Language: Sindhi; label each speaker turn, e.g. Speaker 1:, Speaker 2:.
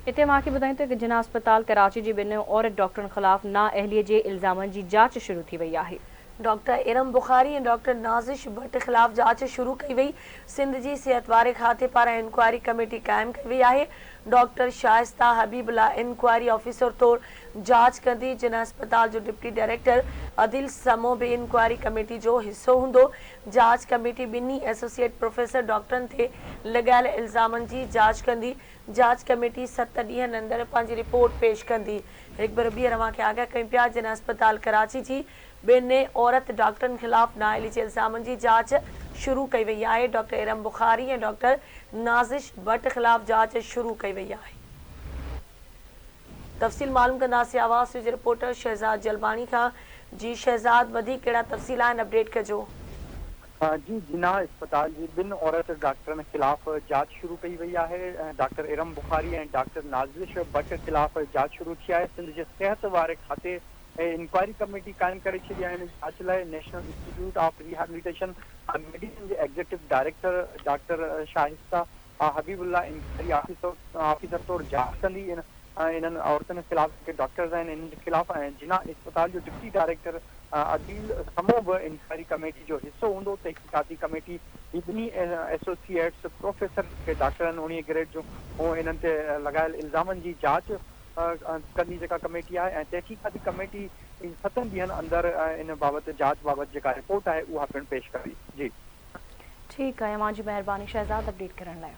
Speaker 1: هتي اوهان کي ٻڌايون ته جناح اسپتال ڪراچي جي ٻن عورت ڊاڪٽرن خلاف نااهلي جي الزامن جي جاچ شروع ٿي وئي آهي.
Speaker 2: ڊاڪٽر ارم بخاري ۽ ڊاڪٽر نازش ڀٽ خلاف جاچ شروع ڪئي وئي. سنڌ جي صحت واري کاتي پاران انڪوائري ڪميٽي قائم ڪئي وئي آهي. Doctor Shaista Habibullah inquiry officer طور جاچ ڪندي. جناح اسپتال جو ڊپٽي ڊائريڪٽر عديل سمون به انڪوائري ڪميٽي جو حصو هوندو. جاچ ڪميٽي ٻنهي ايسوسيئيٽ پروفيسر ڊاڪٽرن تي لڳايل الزامن جي جاچ ڪندي. جاچ ڪميٽي ست ڏينهن اندر پنهنجي رپورٽ پيش ڪندي. هڪ ڀيرو ٻيهر اوهان کي آگاهه ڪيون پيا جناح اسپتال ڪراچي جي ٻن عورت ڊاڪٽرن خلاف نااهلي جي الزامن جي جاچ شروع ڪئي وئي آهي. ڊاڪٽر ارم بخاري ۽ ڊاڪٽر نازش ڀٽ خلاف جاچ شروع ڪئي وئي آهي. تفصيل معلوم ڪنداسين آواز نيوز جي رپورٽر شهزاد جلباڻي کان. جي شهزاد وڌيڪ ڪهڙا تفصيل آهن اپڊيٽ ڪجو.
Speaker 3: جي جناح اسپتال جي ٻن عورت ڊاڪٽرن خلاف جاچ شروع ڪئي وئي آهي، ڊاڪٽر ارم بخاري ۽ ڊاڪٽر نازش ڀٽ خلاف جاچ شروع ٿي آهي، سنڌ جي صحت واري کاتي انڪوائري ڪميٽي قائم ڪري ڇڏي آهي ان جاچ لاء national institute of rehabilitation medicine جي executive director doctor Shaista Habibullah inquiry officer طور جاچ ڪندي. انهن عورتن خلاف جيڪي ڊاڪٽرز آهن انهن جي خلاف ۽ جناح اسپتال جو ڊپٽي ڊائريڪٽر عديل سمون به انڪوائري ڪميٽي جو حصو هوندو. تحقيقاتي ڪميٽي هي ٻنهي ايسوسيئيٽس پروفيسر جيڪي ڊاڪٽر آهن اوڻيهه گريڊ جون انهن تي لڳايل الزامن جي جاچ ڪندي جيڪا ڪميٽي آهي ۽ تحقيقاتي ڪميٽي ستن ڏينهن اندر ان بابت جاچ بابت جيڪا رپورٽ آهي اها پڻ پيش ڪندي. جي.
Speaker 1: ٺيڪ آهي اوهان جي مهرباني شهزاد اپڊيٽ ڪرڻ لاء.